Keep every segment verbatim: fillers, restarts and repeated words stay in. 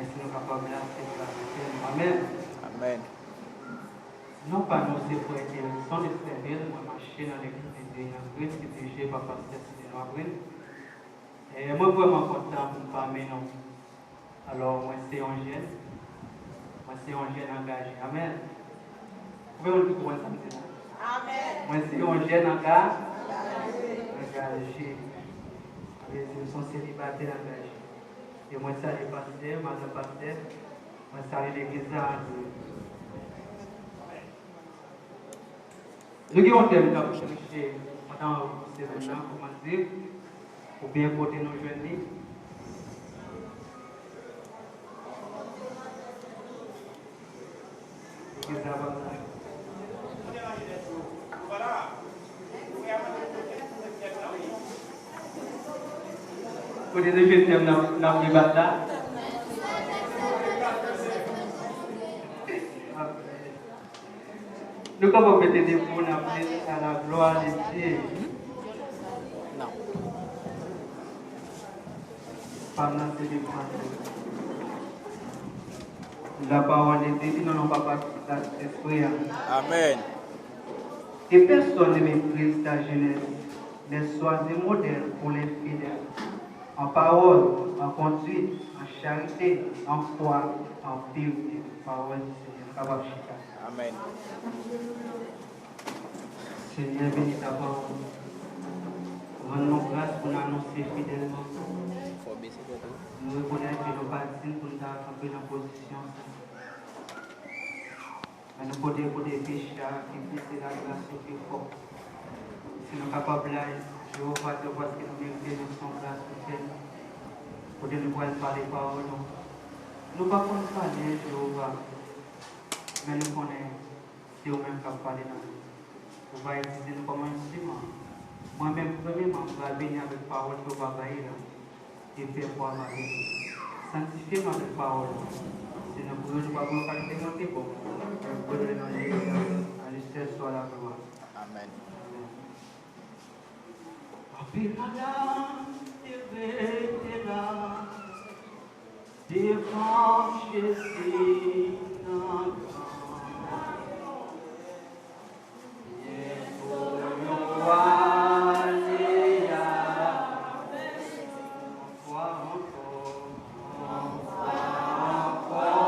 Si nou kapab la, se pou la sante nou. Amèn. Amèn. Non pa nou se frè Elson Estèvil, mwen mache nan legliz Byen an Kris ki dirije pa pastè Sideno April. E mwen vrèman kontan pou m pami nou. Alò, mwen se yon jèn. Mwen se yon jèn angaje. Amèn. Konbyen moun ki konprann sa m di la? Amèn. Mwen se yon jèn anga-, angaje. Sa vle di, m se yon selibatè angaje. E mwen salye pastè, madanm pastè, mwen salye legliz la antre. Nou gen yon tèm k ap preche pandan semèn nan, kòman di, oubyen kote nou jwenn li. Legliz la pa la. Kote nou jwenn tèm n ap, n ap debat la? Nou kapab mete debout, n ap di à la gloire de Dieu. Pam nan se de Fransè. La parole de Dieu, nan non Papa, Fils, Saint-Esprit. Amèn. Et personne ne méprise ta jeunesse, mais sois un modèle pour les fidèles, en parole, en conduite, en charité, en foi, en pureté. Parole du Seigneur. Nou kapab chita. Amèn. Senyè, beni ta pawòl. Rann nou gras pou n anonse fidèlman. Nou rekonèt ke nou pa dign pou n ta kanpe nan pozisyon sa. Men nou pote, pote peche a ki blese lagras ou pi fò. Si nou kapab la, Jewova, se paske nou merite nou se yon gras ou fè nou. Kote nou pral pale pawòl ou. Nou pa konn pale, Jewova, men nou konnen se ou menm k ap pale nan nou. Ou va itilize nou kòm enstriman. Mwen menm, premyèman, m pral beni avèk pawòl ke w va bay la. E fè kwa m avèk li. Sanktifye m avèk pawòl ou. Si nou priye, nou pa gen yon kalite mwen te bon. Mwen priye nan non Jezi a, à lui seul soit la gloire. Amèn. Anpil madanm te rete la devan Jezi nan gran. Byen pou yo ale a. Ankò, ankò, ankò, ankò.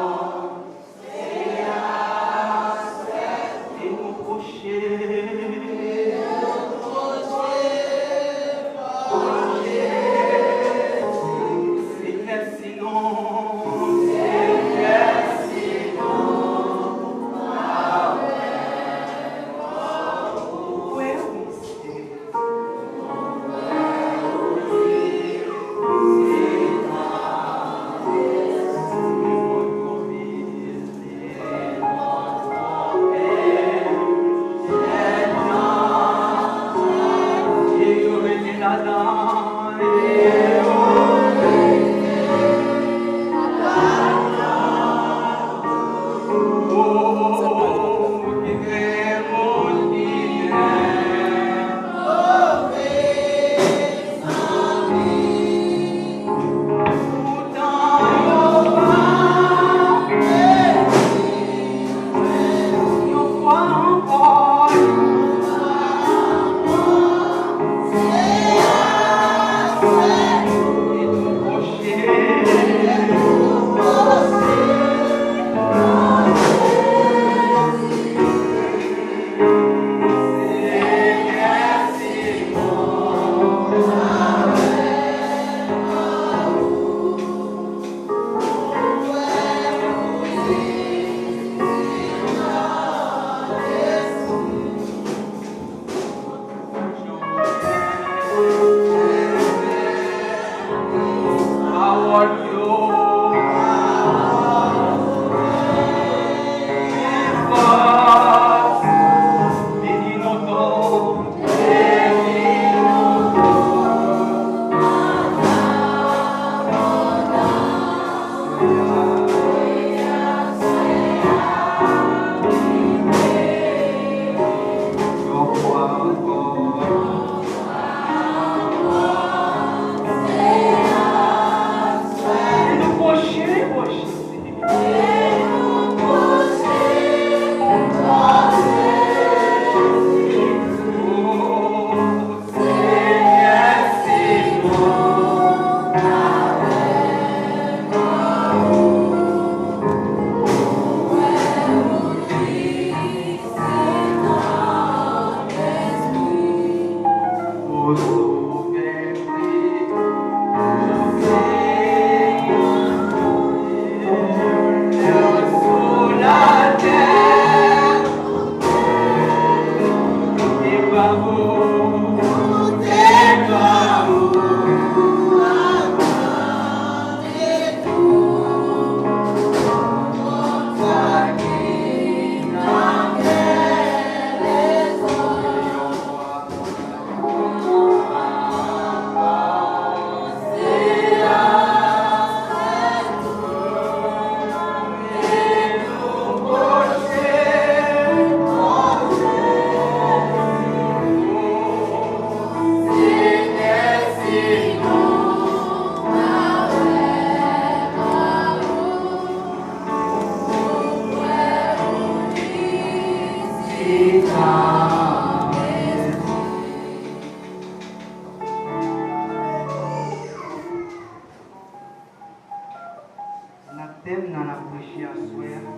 Tèm nan n ap preche aswè a,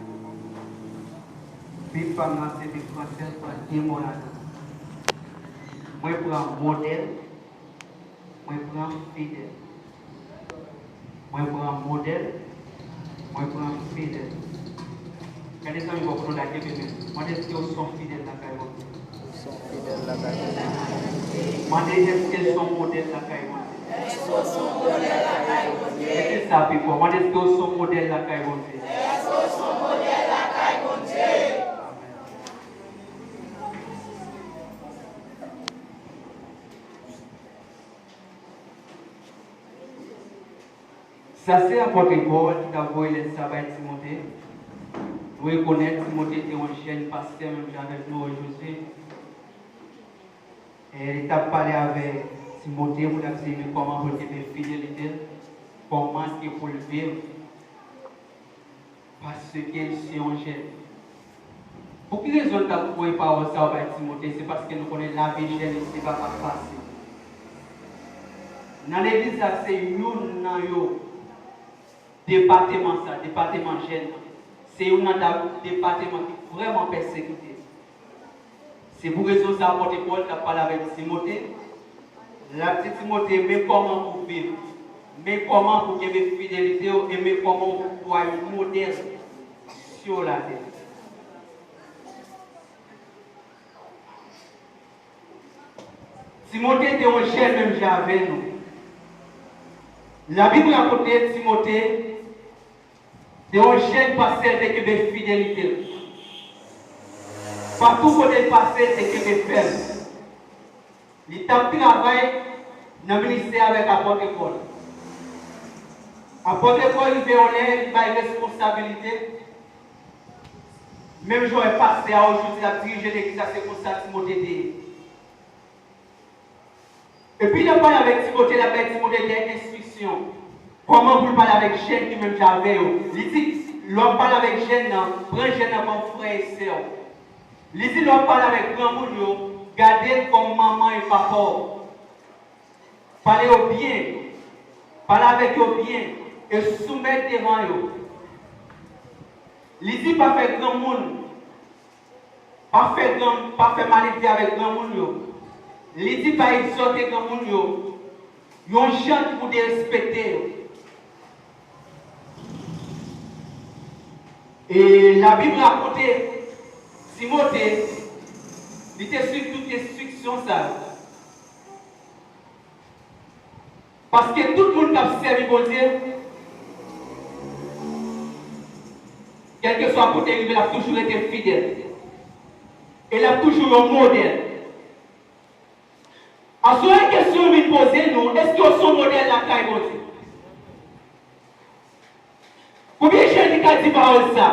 Bib pa m nan se Bib fransè, m pran de mo ladan l. Mwen pran modèl, mwen pran fidèl. Mwen pran modèl, mwen pran fidèl. Gade zanmi bò kote w la, kenbe men l. Mande èske w se yon fidèl lakay Bondye. Ou se yon fidèl lakay Bondye. Mande èske w se yon modèl lakay Bondye. Èske w se yon modèl lakay Bondye? Mete sa pi fò. Mande èske w se yon modèl lakay Bondye. Èske w se yon modèl lakay Bondye? Amèn. Sa se apot Pòl ki t ap voye lèt sa bay Timote. Nou rekonèt Timote te yon jèn pastè menm jan avèk nou jodi. E li t ap pale avèk Timote pou l ap di li kòman pou l kenbe fidelite l, kòman ke pou l viv. Paske l se yon jèn. Pou ki rezon l t ap voye pawòl sa yo bay Timote? Se paske nou konnen lavi jèn li se pa pa fasil. Nan legliz la, se youn nan yo, depatman sa, depatman jèn nan, se youn nan da- depatman ki vrèman pèsekite. Se pou rezon sa a, apot Pòl t ap pale avèk Timote. L ap di Timote, men kòman pou w viv, men kòman pou w kenbe fidelite w, e men kòman pou w yon modèl sou latè. Timote te yon jèn menm jan avè nou. Labib rakonte Timote te yon jèn pastè, l te kenbe fidelite l. Patou kote l pase, l te kenbe fèm. Li t ap travay nan ministè avèk apot Pòl. Apot Pòl rive yon lè, li bay responsabilite. Menm jan w wè pastè a ojodi l ap dirije legliz la, se konsa Timote te ye. Epi l ap pale avèk Timote, l ap bay Timote de enstriksyon. Kòman pou l pale avèk jèn ki menm jan avè yo. Li di, lè w ap pale avèk jèn nan, pran jèn nan kòm frè e sè w. Li di, lè w ap pale avèk granmoun yo, gade l kòm manman e papa w. Pale yo byen, pale avèk yo byen, e soumèt devan yo. Li di, pa fè granmoun Pa fè gran, pa fè maledve avèk granmoun yo. Li di pa egzòte granmoun yo yon jan ki pou derespekte yo. E Labib rakonte Timote, li te suiv tout enstriksyon sa yo. Paske tout moun k ap sèvi Bondye, kèlkeswa kote l rive, l ap toujou rete fidèl. E l ap toujou yon modèl. Aswè a, kesyon vin poze nou, èske w se yon modèl lakay Bondye? Konbyen jèn ki ka di pawòl sa?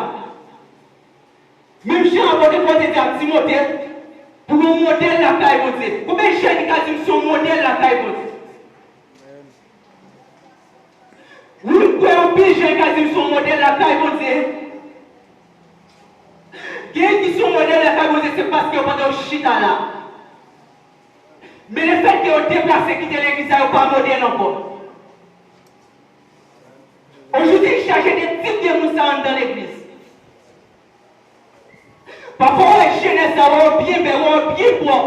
Menm jan apot Pòl te di ak Timote, pou yon modèl lakay Bondye. Konbyen jèn ki ka di m se yon modèl lakay Bondye? Wi, m kwè anpil jèn ka di m se yon modèl lakay Bondye. Gen ki se yon modèl lakay Bondye, se paske yo pandan yo chita la. Men lefètke yo deplase kite legliz la, yo pa modèl ankò. Ojodi, chaje de tip de moun sa anndan legliz. Pafwa, w wè jenès la, w wè yo byen bèl, w wè yo byen pwòp.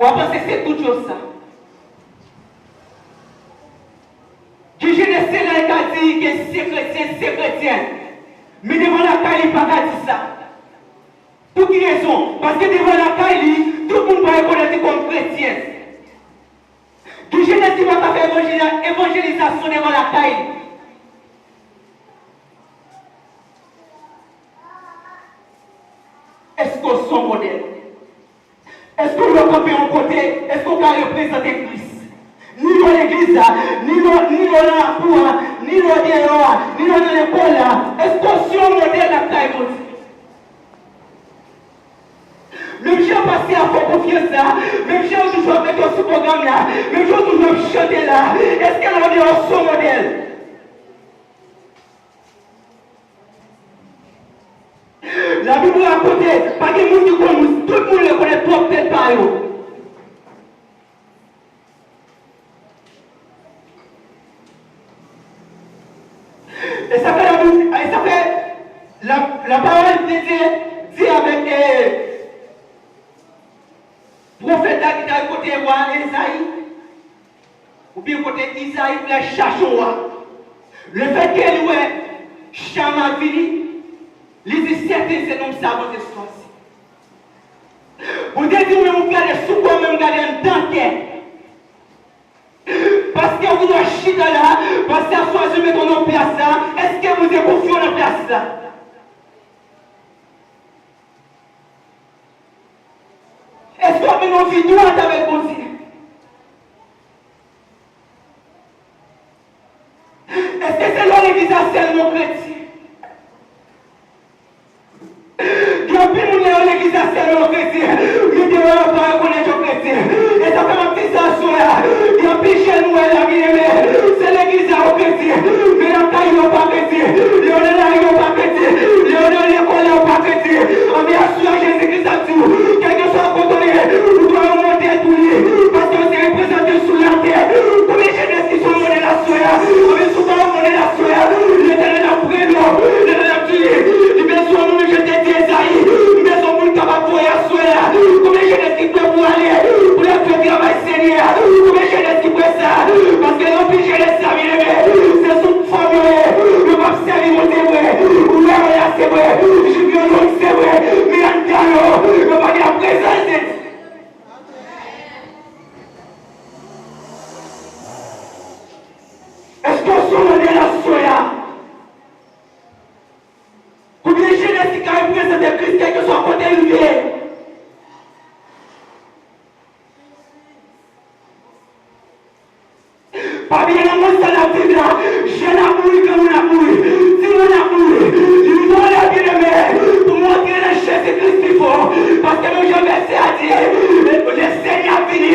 W a panse se tout yo sa. Gen jenès se la, li ka di ke se kretyen, se kretyèn. Men devan lakay li, li pa ka di sa. Pou ki rezon? Paske devan lakay li, tout moun pa rekonèt li kòm kretyen. Gen jenès ki pa ka fè evanjeli-, evanjelizasyon devan lakay li. Èske w se yon modèl? Èske w kanpe yon kote? Èske w ka reprezante Kris? Ni lè w legliz la, ni lè w, ni lè w nan lakou a, ni lè w deyò a, ni lè w nan lekòl la, èske w se yon modèl lakay Bondye? Menm jan pastè a fè w konfyans la, menm jan yo toujou ap mete w sou pwogram la, menm jan yo toujou ap chante la, èske lè w deyò w se yon modèl? Labib rakonte, pa gen moun ki konn moun, tout moun rekonèt pwòp tèt pa yo. E sa fè la, e sa fè la, la parole de Dieu di avèk, eh, pwofèt la ki t al kote wa Ezayi, oubyen kote Izayi, l al chache yon wa. Lefètke li wè Chama vini, li di, sèten se nonm sa Bondye chwazi. Bondye di, ou menm ou gade sou kò, mwen m gade anndan kè. Paske ou dwe chita la, paske a chwazi mete w nan plas la, èske Bondye konfye w nan plas la? Èske w ap mennen yon vi dwat avèk Bondye? Èske se lè w legliz la sèlman w kretyen? Gen anpil moun nan yo legliz la sèlman yo kretyen, men deyò yo pa rekonèt yo kretyen. E sa fè m ap di sa aswè a. Gen anpil jèn nou wè la, byeneme, se legliz la yo kretyen, men nan kay yo pa kretyen. Lè yo nan lari yo pa kretyen. Lè yo nan lekòl la yo pa kretyen. Anben aswè a Jezi Kris ap di w, kèlkeswa kote w ye, ou dwe remonte pou li, paske w se reprezante sou latè. Konbyen jenès ki sou yon modèl aswè a? Konbyen sou pa yon modèl aswè a? Letènèl ap rele w. Letènèl ap di, li bezwen moun, jan l te di Ezayi, m bezwen moun k ap voye aswè a. Konbyen jenès ki prè pou ale, pou l al fè travay Senyè a? Konbyen jenès ki prè sa? Paske anpil jenès sa, byeneme, se sou fòm yo ye. Yo p ap sèvi Bondye vre. Ou wè yo la, se vre. Jip yo long, se vre. Men anndan yo, yo pa gen laprezans de Dye. Èske w sou modèl aswè a? Konbyen jenès ki ka reprezante Kris kèlkeswa kote l ye? Pa bliye nan mond sa n ap viv la, jèn ap mouri, granmoun ap mouri, timoun ap mouri. Li twò lè, byeneme, pou montre nan Jezi Kris pi fò. Paske menm jan vèsè a di, Lesenyè ap vini,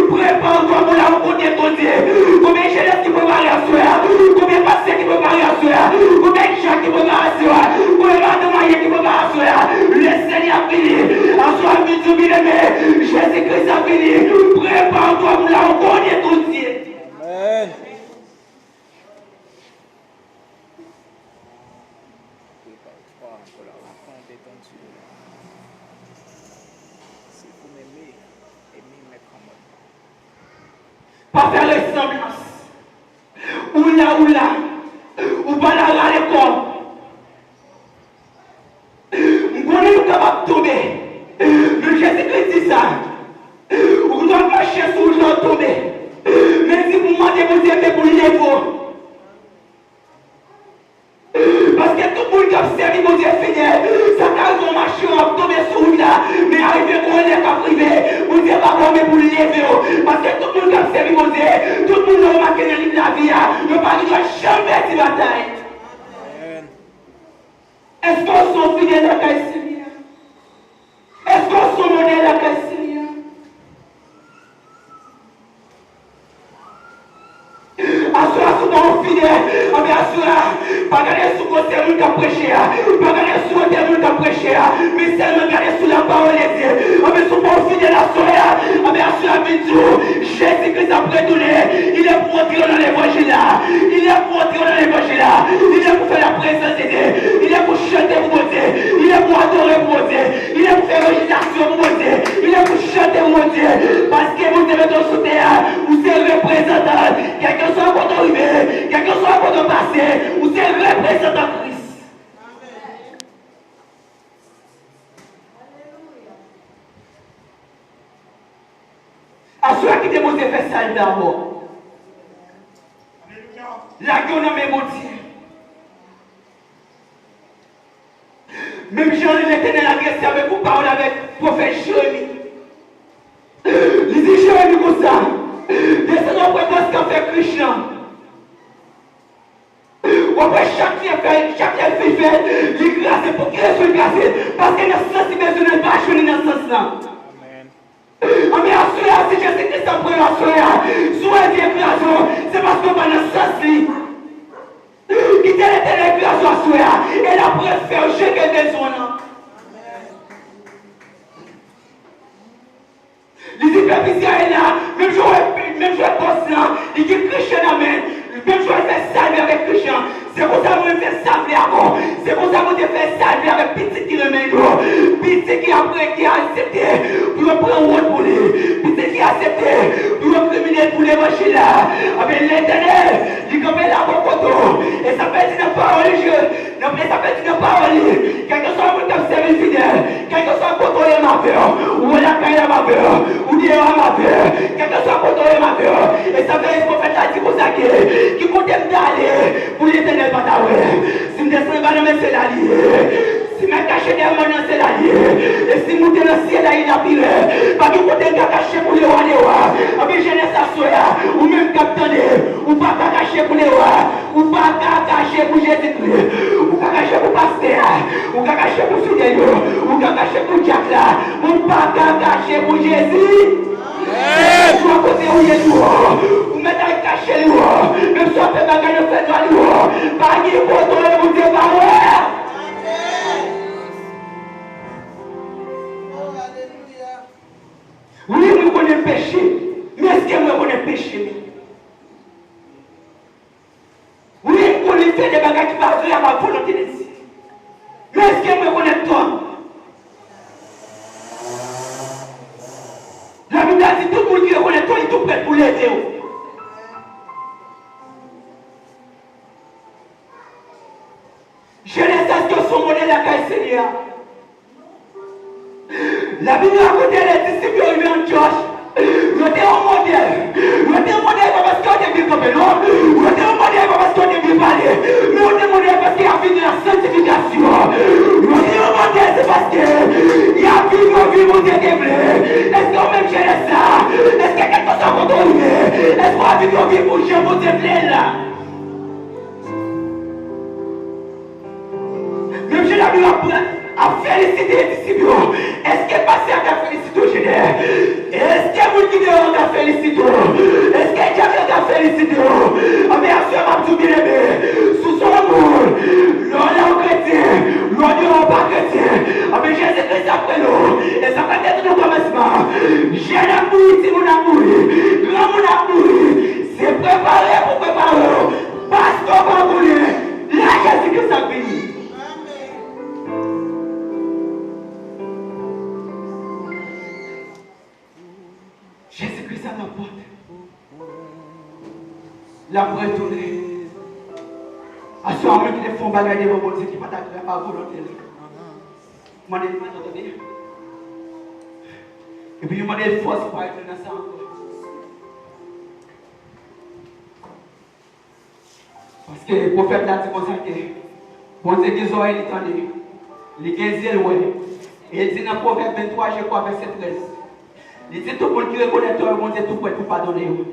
prepare twa pou la rencontre de Dieu. Konbyen jenès ki prepare aswè a? Konbyen pastè ki prepare aswè a? Konbyen dyak ki prepare aswè a? Konbyen madanm marye ki prepare aswè a? Lesenyè ap vini. Aswè a vin di w, byeneme, Jezi Kris ap vini. Prepare twa pou la rencontre de Dieu. Amen. Prépare-toi pour la rencontre de ton Dieu. Si vous m'aimez, aimez mes commandements. Pa fè resanblans. Ou la, ou la. Ou pa la rale kò. M konnen nou kapab tonbe. Men Jezikri di sa. Ou kapab mache sou wout la, w tonbe. Men l di pou w mande Bondye men pou l leve w. Paske tout moun k ap sèvi Bondye fidèl, sa ka rive w mache, w ap tonbe sou wout la, men arive gon lè k ap rive, Bondye va ba w men pou l leve w. Paske tout moun k ap sèvi Bondye, tout moun nou remake nan liv lavi a, yo pa gen dwa janm pèdi batay. Èske w se yon fidèl lakay Senyè a? Èske w se yon modèl lakay Senyè a? Aswè a, si w pa yon fidèl, anben aswè a, pa gade sou gwosè moun k ap preche a, pa gade sou wotè moun k ap preche a, men sèlman gade sou la parole de Dieu. Anben si w pa yon fidèl aswè a, anben aswè a vin di w, Jezikri ap retounen. Il est pour entrer dans l'évangile là. Il est pour entrer dans l'évangile là. Il est pour faire la présence de Dieu. Il est pour chanter pour Bondye. Il est pour adorer pour Bondye. Il est pour faire rejitasyon pou Bondye. Il est pour chanter pour Bondye. Paske Bondye mete w sou tè a, ou se reprezantan l. Kèlkeswa kote w rive, kèlkeswa kote w pase, ou se reprezantan Kris. Aswè a kite Bondye fè sa l vle avè w. Lage w nan men Bondye. Menm jan Letènèl adrese avèk ou pawòl avèk pwofèt Jeremi. Li di Jeremi konsa, desann w ap wè bòs k ap fè krich lan. W ap wè chak lè fè, chak lè l fin fè, li kraze. Pou ki rezon l kraze? Paske nan sans li bezwen nan, li pa jwenn li nan sans lan. Anben aswè a, si Jezikri ap pran w aswè a, si w wè l vin kraze w, se paske w pa nan sans li. Kite Letènèl kraze w aswè a, e l ap refè w jan ke l bezwen w lan. Li di pèp Izrayèl la, menm jan w wè, menm jan w wè bòs lan, li gen krich lan nan men l, menm jan w wè l fè salve avèk krich lan, se konsa mwen pran wont pou li. Pitit ki aksepte pou yo kriminèl pou levanjil la, anben Letènèl, li kanpe la bò kote w. E sa fè di nan pawòl li, je, nan, e sa fè di nan pawòl li, kèlkeswa moun k ap sèvi l fidèl, kèlkeswa kote w ye m avè w, ou lakay la m avè w, ou deyò a m avè w, kèlkeswa kote w ye m avè w. E sa fè di pwofèt la di konsa ke, ki kote m ta ale pou Letènèl pa ta wè? Si m desann anba lanmè, se la li ye. Si m al kache dèyè mòn nan, se la li ye. E si m moute nan syèl la, il a pire. Pa gen kote m ka kache pou lewa, lewa. Anben jenès aswè a, ou menm k ap tande, ou pa ka kache pou lewa. Ou pa ka kache pou Jezikri. Ou ka kache pou pastè a. Ou ka kache pou fidèl yo. Ou ka kache pou dyak la. Men ou pa ka kache pou Jezi. Swa kote ou ye tou, ou mèt al kache li ou. Menm si w ap fè bagay nan fènwa li ou, pa gen kote w ye Bondye pa wè. Wi, mwen konnen peche, men èske mwen konnen peche m? Wi, m konnen fè de bagay ki pa agreyab ak volonte de Dye. Men èske m rekonèt tò m? Labib la di tout moun ki rekonèt tò li tou prèt pou leve w. Jenès èske w se yon modèl lakay Senyè a? Labib rakonte lè disip yo rive Antyòch, yo te yon modèl. Yo te yon modèl pa paske yo te byen kanpe, non. Yo te yon modèl pa paske yo te byen pale. Men yo te modèl paske y ap viv nan santifikasyon. Yo te yon modèl se paske y ap viv yon vi Bondye te vle. Èske ou menm jenès sa? Èske kèlkeswa kote w rive, èske w ap viv yon vi pou jan Bondye vle l la? Menm jan Labib ap, ap felisite disip yo, èske pastè a ka felisite w, jenès? Èske moun ki deyò a ka felisite w? Èske dyak la ka felisite w? Anben, aswè m ap di w, byeneme, si w se yon moun, lè w la w kretyen, lè w deyò w pa kretyen, anben, Jezi Kris ap rele w. E sa fè m te di nou kòmansman, jèn ap mouri, timoun ap mouri, granmoun ap mouri. Se prepare pou prepare w. Paske w pa konnen lè Jezi Kris ap vini. Jezi Kris a nan pòt. L ap retounen. Aswè a, moun ki te fè yon bagay devan Bondye ki pa t agreyab a volonte l, mande l padon, tande. Epi nou mande l fòs pou pa retounen nan sa ankò. Paske pwofèt la di konsa ke Bondye gen zòrèy, li tande, li gen zye, l wè. E li di nan Pwovèb venntwa, je crois, vèsè trèz, li di tout moun ki rekonèt tò yo, Bondye tou prèt pou padone yo.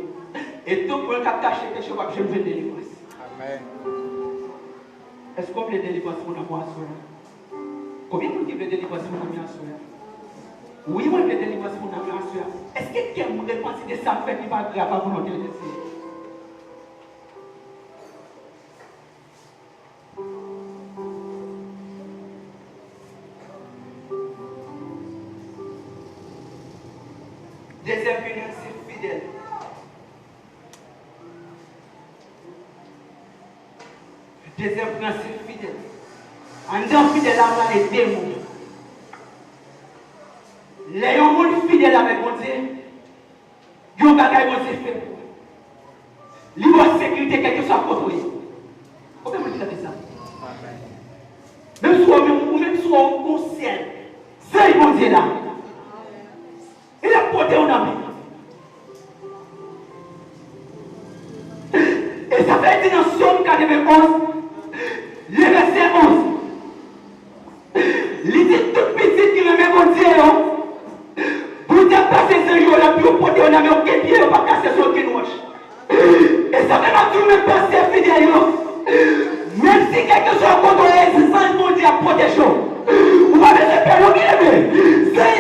E tout moun k ap kache peche yo p ap janm jwenn delivrans. Amèn. Èske w vle delivrans pou nanm ou aswè a? Konbyen moun ki vle delivrans pou nanm yo aswè a? Wi, mwen vle delivrans pou nanm yo aswè a. Èske kè m repanti de sa m fè ki pa agreyab a volonte Bondye? Dezyèm pwen an, se fidèl. Dezyèm pwen an, se fidèl. Anndan fidèl la, pale de mo. Lè yon moun fidèl avèk Bondye, yon bagay Bondye fè pou ou. Li ba w sekirite kèlkeswa kote w ye. Konbyen moun ki tande sa? Menm si w, menm, ou menm si w gon sèl zanj Bondye la, e l ap pote w nan men. E sa vle di nan Sòm katrevenn onz, le vèsè onz, li di tout pitit ki renmen Bondye yo, Bondye ap pase zanj yo la pou yo pote yo nan men, okenn pye yo p ap kase sou okenn wòch. E sa fè m ap di w, menm pastè fidèl yo, menm si kèlkeswa kote w ye, zanj Bondye ap pwoteje w. Ou pa bezwen pè non, byeneme. Zanj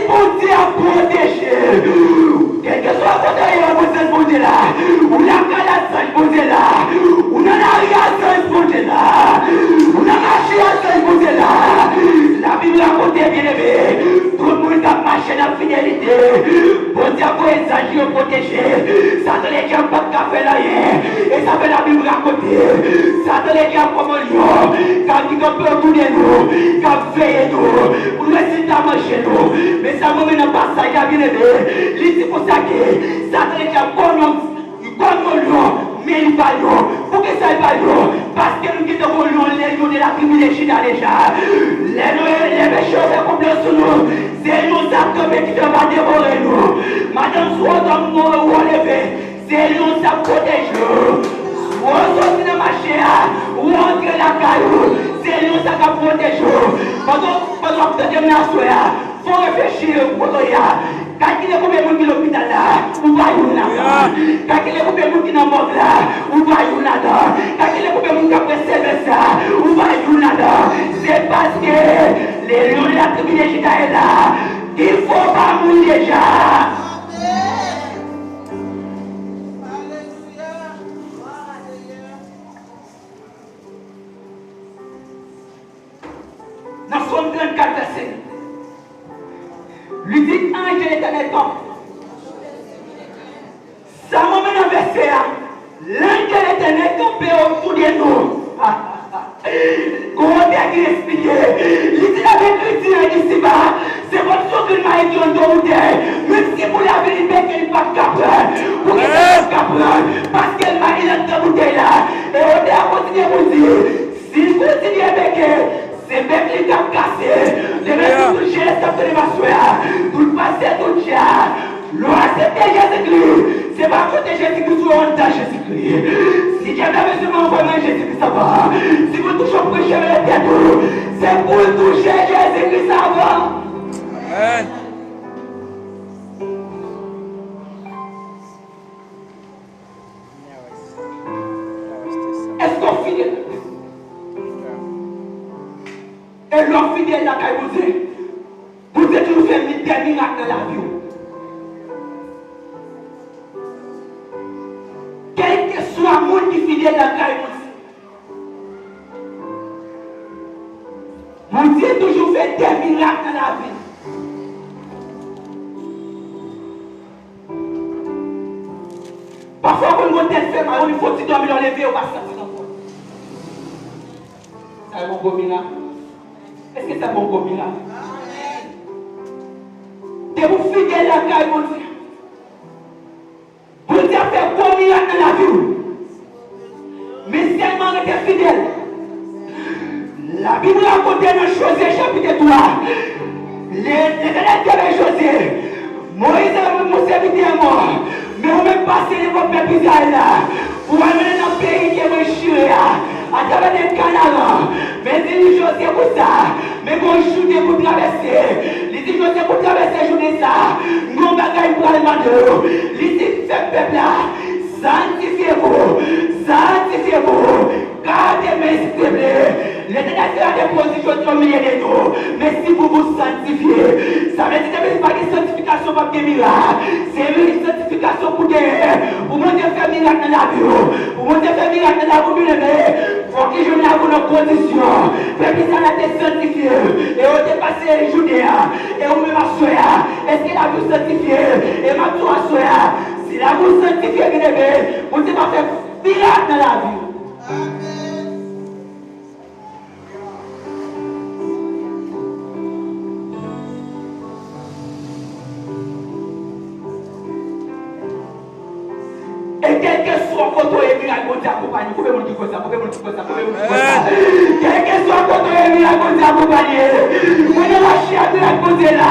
Kòman lyon k ap ki kanpe otou de nou, k ap veye nou, pou nou wè si l ta manje nou. Men sa mwen men nan pasaj la, byeneme, li di konsa ke Satan, ledyab, kòm yon, kòm yon lyon, men li pa lyon. Poukisa li pa lyon? Paske nou gentan gon lyon, le lion de la tribu de Juda deja. Lè nou, lè peche yo fè konplo sou nou, se lyon sa k kanpe ki fè pa devore nou. Madanm, si w wè dòm, ou leve. Se lyon sa k pwoteje w. Ou soti nan mache a, ou antre lakay ou, se lyon sa k ap pwoteje w. Pandan, pandan w ap tande m nan aswè a, fò w reflechi pou kote w ye a. Kalkile konbyen moun ki lopital la, ou pa youn ladan. Kalkile konbyen moun ki nan mòg la, ou pa youn ladan. Kalkile konbyen moun k ap resevwa sa, ou pa youn ladan. Se paske le lion de la tribu de Juda est là. Il faut pa mouri deja. Alelouya. Glwa a Seyè. Nan Sòm trannkat, vèsè, li di, anj de Letènèl kanpe. Sa mwen men nan vèsè a, lanj de Letènèl kanpe otou de nou. Kote ki eksplike, li di nan Lekriti an isiba, se kòmsi yon grenn mayi ki anndan boutèy. Menm si pou lavi li beke, li p ap ka pran. Poukisa l p ap ka pran? Paske l mayi anndan boutèy la. E otè a kontinye pou l di, si l kontinye beke, se bèk li k ap kase. Demen tout je k ap tande m aswè a, tout pase, tout je a, lè w aksepte Jezikri, se pa kote Jezikri sou yo anndan Jezikri. Si dyab la bezwen mwen anvoye mwen Jezikri savan, si mwen touche w preche rele tèt ou, se pou l touche Jezikri savan. Amèn. Èske w fidèl? E lè w fidèl lakay Bondye, Bondye toujou fè mi-, dè mirak nan lavi w. Kèlkeswa moun ki fidèl lakay Bondye, Bondye toujou fè dè mirak nan lavi l. Pafwa, w konn gen yon tèt fè mal, ou fè yon ti dòmi, lè w leve, ou pa santi nan kò w. Sa se yon gwo mirak. Èske sa se yon gwo mirak? Depi w fidèl lakay Bondye, Bondye ap fè gwo mirak nan lavi w. Men sèlman rete fidèl. Labib rakonte nan Jozye chapit twa, Letènèl te bay Jozye, Moyiz avèk mwen, mon sèvitè a mò, men ou menm pase devan pèp Izrayèl la, pou w al mennen nan peyi ke mwen jire a, atravè de Kanaran. Men di Jozye konsa, men gon Jouden pou travèse. Li di Jozye pou travèse Jouden sa, gon bagay m pral mande w. Li di fè pèp la, sanktifye vou, sanktifye vou. Gade men, silteple. Letènèl se la depoze Jozye o milye de nou. Men si pou vou sanktifye, sa vle di depi pa gen sanktifikasyon, p ap gen mirak. Se mirak sanktifikasyon pou genyen. Pou Bondye fè mirak nan lavi w, pou Bondye fè mirak nan lavi w, byeneme, fòk li jwenn lavi w nan kondisyon. Pèp Izrayèl la te sanktifye, e yo te pase Jouden an. E ou menm aswè a, èske lavi w sanktifye? E m ap di w aswè a, si lavi w sanktifye, byeneme, Bondye va fè mirak nan lavi w. Amèn. E kèlkeswa kote w ye, mirak Bondye akonpanye w. Konbyen moun ki kwè sa? Konbyen moun ki kwè sa? Konbyen moun ki kwè sa? Kèlkeswa kote w ye, mirak Bondye akonpanye w. Mwen nan lachè, mirak Bondye la.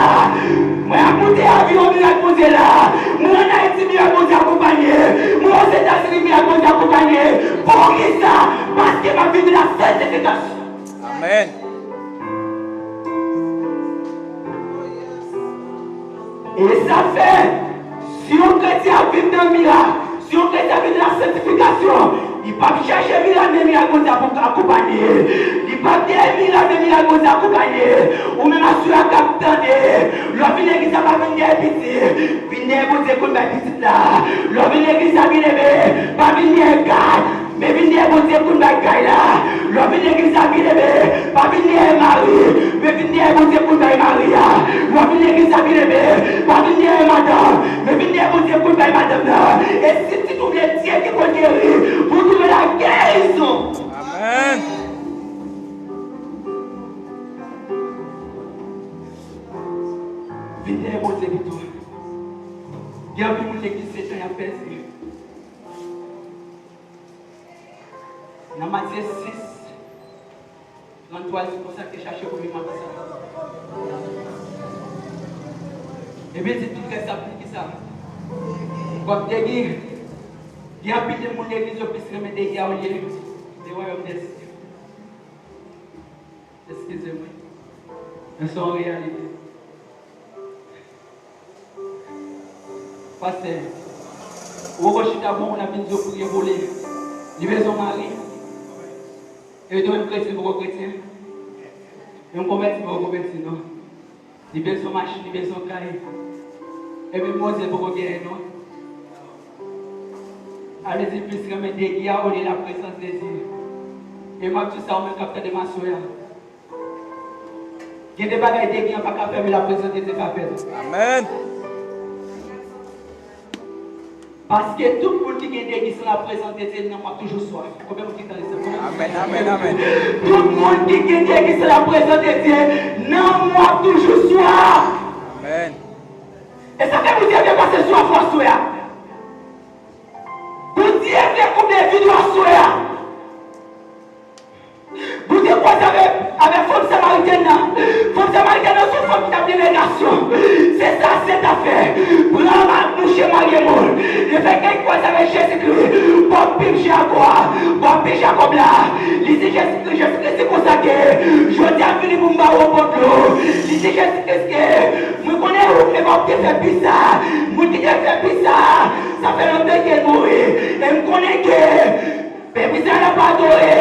Mwen ap moute avyon, mirak Bondye la. Mwen ann Ayiti, mirak Bondye akonpanye. Mwen Ozetazini, mirak Bondye akonpanye. Poukisa? Paske m ap viv nan sanktifikasyon. Amèn. E sa fè, si yon kretyen ap viv nan mirak, si yon kretyen ap viv nan sanktifikasyon, li p ap chèche mirak, men mirak Bondye ap akonpanye. Li p ap dèyè mirak, men mirak Bondye akonpanye. Ou menm aswè a k ap tande, lè w vin legliz la, pa vin dèyè pitit. Vin dèyè Bondye konn bay pitit la. Lè w vin legliz la, byeneme, pa vin dèyè kay. Men vin dèyè Bondye konn bay kay la. Lè w vin legliz la, byeneme, pa vin dèyè mari, men vin dèyè Bondye konn bay mari a. Lè w vin legliz la, byeneme, pa vin dèyè madanm, men vin dèyè Bondye konn bay madanm nan. E si tit ou vle, Dye ki konn geri, pou w twouve lagerizon. Amèn. Gen anpil moun legliz se tan y ap pèdi. Nan Matye sis, trannntwa, li di konsa, te chache premye maten sa. Epi li di tout rès ap vin kisa? W ap degi. Gen anpil de moun legliz yo plis renmen degi a olye de wayòm dèsyè. Eskize mwen. Men se yon reyalite. Pastè, ou poko chita pou moun ap vin di w priye pou li. Li bezwen mari. E yo menm kretyen poko kretyen. Menm konvèti poko konvèti non. Li bezwen machin, li bezwen kay. E menm Bondye poko genyen non. A vle di plis renmen degi a olye laprezans de Dye. E m ap di sa ou menm k ap tande m aswè a. Gen de bagay degi an pa ka fè, men laprezans de Dye ka fè l. Amèn. Paske tout moun ki gen degi san laprezans de Dye, nanm w ap toujou swaf. Konbyen moun ki tande sa? Amèn, amèn, amèn. Tout moun ki gen degi san laprezans de Dye, nanm w ap toujou swaf. Amèn. E sa fè Bondye vle pase swaf ou aswè a. Bondye vle konble vid ou aswè a. Bondye kwaze avèk, avèk fanm samaritèn nan. Fanm samaritèn nan se yon fanm ki t ap gen relasyon. Se sa sèt ap fè. Pran m ap mouche marye moun. Lefètke l kwaze avèk Jezikri, bò pik Jakò a, bò pik Jakòb la, li di Jezikri, Jezikri di konsa ke jodi a m vini pou m ba w yon pòt dlo. Li di Jezikri ke mwen konnen ou, men w te fè pi sa. Moun ki te fè pi sa, sa fè lontan ke l mouri. E m konnen ke Pèp Izrayèl ap adore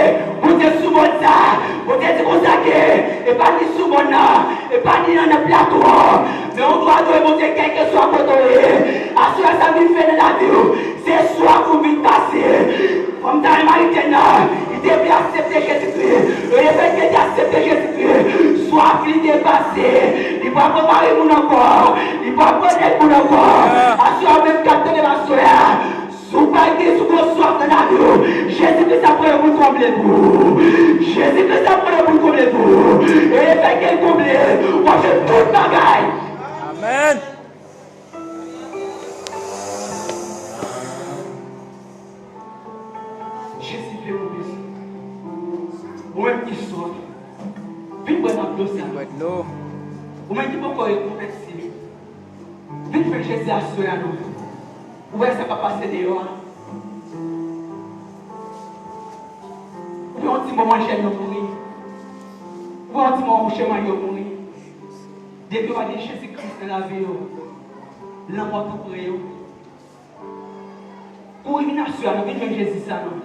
Bondye sou mòn sa. Bondye di konsa ke e pa ni sou mòn nan, e pa ni nan, nan plato an, men ou dwe adore Bondye kèlkeswa kote w ye. Aswè a sa m vin fè nan lavi w, se swaf ou vin pase. Fanm samaritèn nan, li te vle aksepte Jezikri. E lefètke li te aksepte Jezikri, swaf li te pase. Li pa pran mari moun ankò. Li pa pran nèg moun ankò. Aswè a ou menm k ap tande m aswè a, si w pa gen, si w gen swaf nan lavi w, Jezikri ap pran yon boul konble pou ou. Jezikri ap pran yon boul konble pou ou. E lefètke l konble, w ap jwenn tout bagay. Amèn. Jezi fè w bezwen. Ou menm ki swaf, vin bwè nan dlo sa. Vin bwè dlo. Ou menm ki poko rekonvèti, vin jwenn Jezi aswè a non. Ou wè sa k ap pase deyò a. Ou wè yon ti moman jèn yo mouri. Ou wè yon ti moman mouche marye yo mouri. Depi yo pa gen Jezi Kris nan lavi yo, lanmò tou pre yo. Kouri vin aswè a non, vin jwenn Jezi sa non.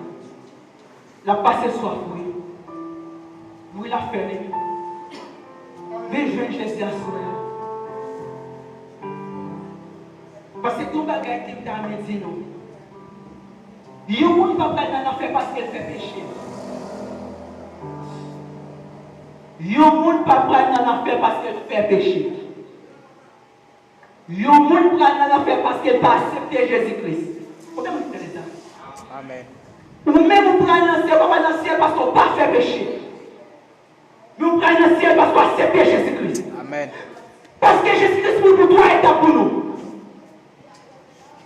L ap pase swaf wi. Wi, l ap fè li. Vin jwenn Jezi aswè a. Paske gen yon bagay ke m ta renmen di nou. Yon moun pa pral nan lanfè paske l fè peche. Yon moun pa pral nan lanfè paske l fè peche. Yon moun pral nan lanfè paske l pa aksepte Jezi Kris. Konbyen moun ki tande sa? Amèn. Ou menm ou pral nan syèl, ou pa pral nan syèl paske w pa fè peche. Men ou pral nan syèl paske w aksepte Jezi Kris. Amèn. Paske Jezi Kris mouri pou twa etap pou nou.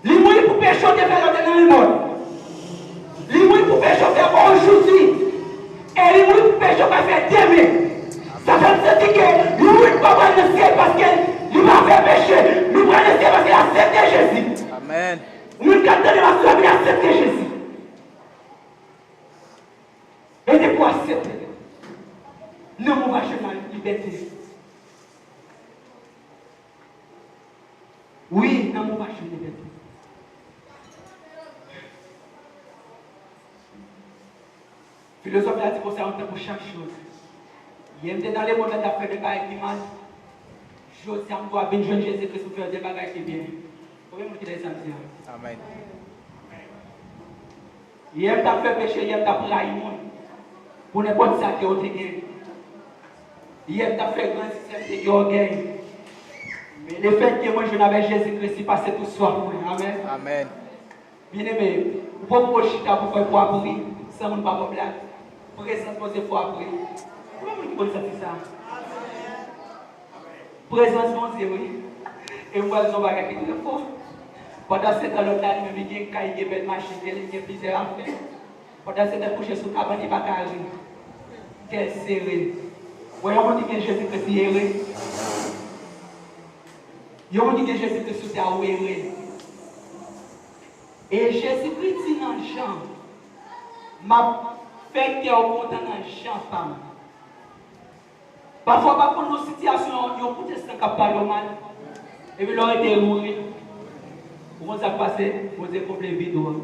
Li mouri pou peche w te fè lè w te nan lemòn. Li mouri pou peche w fè ojodi. E li mouri pou peche w ka fè demen. Sa fè m santi ke yon moun pa pral nan syèl paske li pa fè peche. Li pral nan syèl paske li aksepte Jezi. Amèn. Ou menm k ap tande m aswè a, vin aksepte Jezi. E depi w aksepte, nanm ou va jwenn libète. Wi, nanm ou va jwenn libète. Filozòf la di konsa, yon tan pou chak choz. Yè m te nan lemonn nan, t ap fè de bagay ki mal. Jodi a, m dwe vin jwenn Jezi Kris pou fè de bagay ki byen. Konbyen moun ki tande sa m di a? Amèn. Yè m t ap fè peche, yè m t ap rayi moun pou nenpòt sa ke yo te gen. Yè m t ap fè grandi, sè m te gen ògèy. Men lefètke mwen jwenn avèk Jezi Kris, li pase tout swaf mwen. Amèn. Amèn. Byeneme, ou poko chita pou fè pwa pou ri san moun pa ba w blag. Prezans Bondye fò ap ri. Konbyen moun ki konn santi sa? Prezans Bondye, wi. E m pral di yon bagay ki trè fò. Pandansetan, lòt la, li menm, li gen kay, li gen bèl machin, li gen plizyè afè. Pandansetan, kouche sou kabann, li pa ka ri. Kè l sere. Wè, yon moun ki gen Jezi Kris, li ere. Yon moun ki gen Jezi Kris sou tè a, ou ere. E Jezi Kris di nan Jan, m ap fè kè w kontan nan jan pa m. Pafwa, w ap konn nan sitiyasyon, yon kout estan k ap pale w mal. Epi lè w rete mouri, ou konn sa k pase, Bondye konble vid ou an.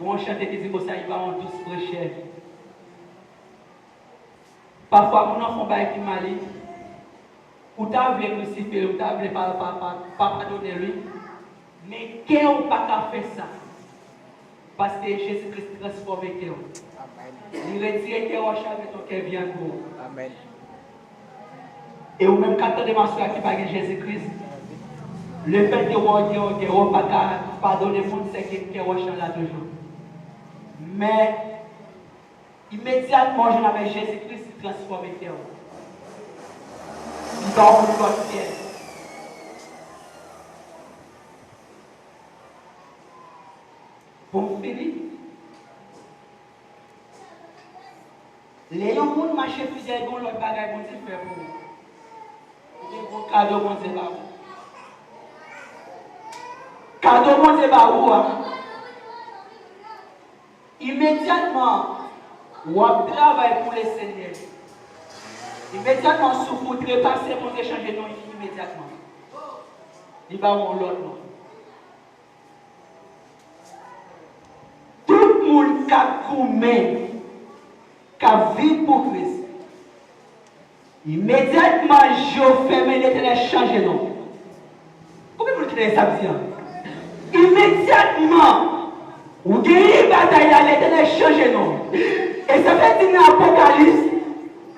Gon yon chante ki di konsa, il va en douce fraîcheur. Pafwa, moun nan fè yon bagay ki mal, wi. Ou ta vle krisifye l, ou ta vle pa, pa, pa, pa padone l, wi. Men kè w pa ka fè sa. Paske Jezi Kris transfòme kè w. Li retire kè wòch la, mete yon kè vyann pou ou. E ou menm k ap tande m aswè a ki pa gen Jezi Kris, lefètke w gen yon kè, w pa ka padone moun, sèke kè wòch lan la toujou. Men, imedyatman w jwenn avèk Jezi Kris, li transfòme kè w. Li ba w yon lòt kè. Pou m fini, lè yon moun mache fidèl, gen yon lòt bagay Bondye fè pou ou. Ou gen yon kado Bondye ba ou. Kado Bondye ba ou a, imedyatman, w ap travay pou Lesenyè. Imedyatman, souf ou trepase, Bondye chanje non imedyatman. Li ba ou yon lòt non. Tout moun k ap goumen, k ap viv pou Kris, imedyatman je w fèmen, Letènèl chanje non. Konbyen moun ki tande sa m di an? Imedyatman ou genyen batay la, Letènèl chanje non. E sa vle di nan Apokalips,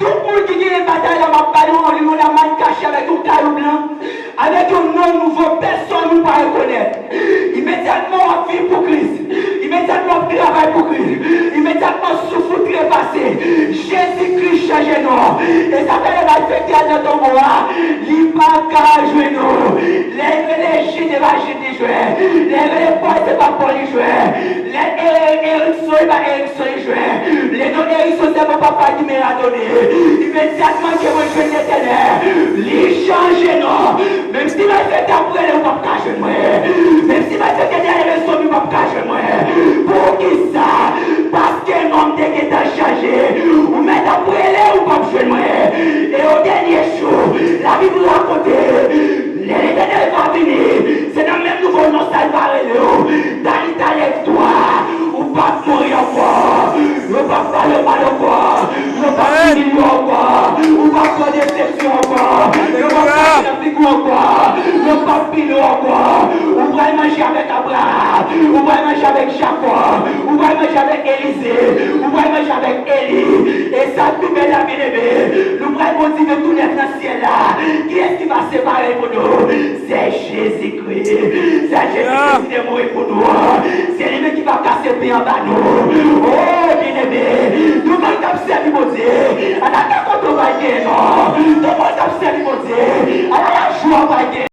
tout moun ki genyen batay la, m ap ba nou yon, yon lamann kache avèk yon kayou blan, avèk yon non nouvo, pèsonn ou pa rekonèt. Imedyatman w ap viv pou Kris. Imedyatman w ap travay pou Kris. Imedyatman souf ou trepase. Jezi Kris chanje non. E sa fè lè yo al fete al nan tonbo a, li pa ka jwenn ou. Lè l rele Jide, pa Jide li jwenn. Lè l rele Pòl, se pa Pòl li jwenn. Lè l rele Erikson, se pa Erikson li jwenn. Lè non Erikson, se bon papa ki Maradona. Imedyatman ke mwen jwenn Letènèl, li chanje non. Menm si malfektè ap rele, ou p ap ka jwenn mwen. Menm si malfektè te ale leson, ou p ap ka jwenn mwen. Poukisa? Paske non m te gentan chanje. Ou mèt ap rele, ou p ap jwenn mwen. E o dènye jou, Labib rakonte, lè Letènèl va vini, se nan menm nouvo non sa l va rele w. Dali, dali, glwa. Ou p ap mouri ankò. Yo p ap pale w mal ankò. Yo p ap imilye w ankò. Ou p ap pran desepsyon ankò. Yo p ap krache nan figi w ankò. Yo p ap pile w ankò. Ou pral manje avèk Abraram. Ou pral manje avèk Jakòb. Ou pral manje avèk Elize. Ou pral manje avèk Eli. E sa k pi bèl la, byeneme, nou pral gon diven tou nèf nan syèl la. Kiyès ki va separe l pou nou? Se Jezi. Kris. Se Jezi Kris ki te mouri pou nou an. Se li menm ki va kase pen an ba nou. O, byeneme, tout moun k ap sèvi